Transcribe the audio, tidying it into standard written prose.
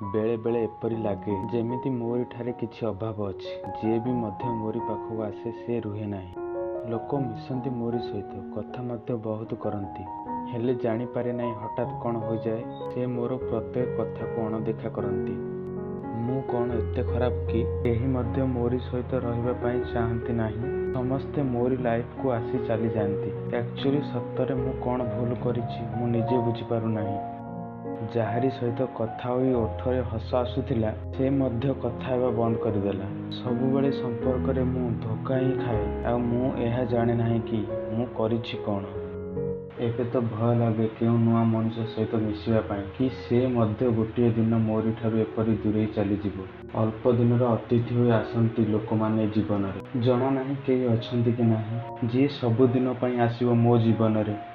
ବେଳେ ବେଳେ ଏପରି ଲାଗେ ଯେମିତି ମୋରି ଠାରେ କିଛି ଅଭାବ ଅଛି। ଯିଏ ବି ମଧ୍ୟ ମୋରି ପାଖକୁ ଆସେ ସେ ରୁହେ ନାହିଁ। ଲୋକ ମିଶନ୍ତି ମୋରି ସହିତ, କଥା ମଧ୍ୟ ବହୁତ କରନ୍ତି, ହେଲେ ଜାଣିପାରେ ନାହିଁ ହଠାତ୍ କ'ଣ ହୋଇଯାଏ। ସେ ମୋର ପ୍ରତ୍ୟେକ କଥାକୁ ଅଣଦେଖା କରନ୍ତି। ମୁଁ କ'ଣ ଏତେ ଖରାପ କି? କେହି ମଧ୍ୟ ମୋରି ସହିତ ରହିବା ପାଇଁ ଚାହାଁନ୍ତି ନାହିଁ। ସମସ୍ତେ ମୋରି ଲାଇଫକୁ ଆସି ଚାଲିଯାଆନ୍ତି। ଆକ୍ଚୁଆଲି ସତରେ ମୁଁ କ'ଣ ଭୁଲ କରିଛି ମୁଁ ନିଜେ ବୁଝିପାରୁନାହିଁ। ଯାହାରି ସହିତ କଥା ହୋଇ ଓଠରେ ହସ ଆସୁଥିଲା, ସେ ମଧ୍ୟ କଥା ହେବା ବନ୍ଦ କରିଦେଲା। ସବୁବେଳେ ସମ୍ପର୍କରେ ମୁଁ ଧୋକା ହିଁ ଖାଏ, ଆଉ ମୁଁ ଏହା ଜାଣେ ନାହିଁ କି ମୁଁ କରିଛି କ'ଣ? ଏବେ ତ ଭୟ ଲାଗେ କେଉଁ ନୂଆ ମଣିଷ ସହିତ ମିଶିବା ପାଇଁ, କି ସେ ମଧ୍ୟ ଗୋଟିଏ ଦିନ ମୋରି ଠାରୁ ଏପରି ଦୂରେଇ ଚାଲିଯିବ। ଅଳ୍ପ ଦିନର ଅତିଥି ହୋଇ ଆସନ୍ତି ଲୋକମାନେ ଏ ଜୀବନରେ। ଜଣା ନାହିଁ କେହି ଅଛନ୍ତି କି ନାହିଁ, ଯିଏ ସବୁଦିନ ପାଇଁ ଆସିବ ମୋ ଜୀବନରେ।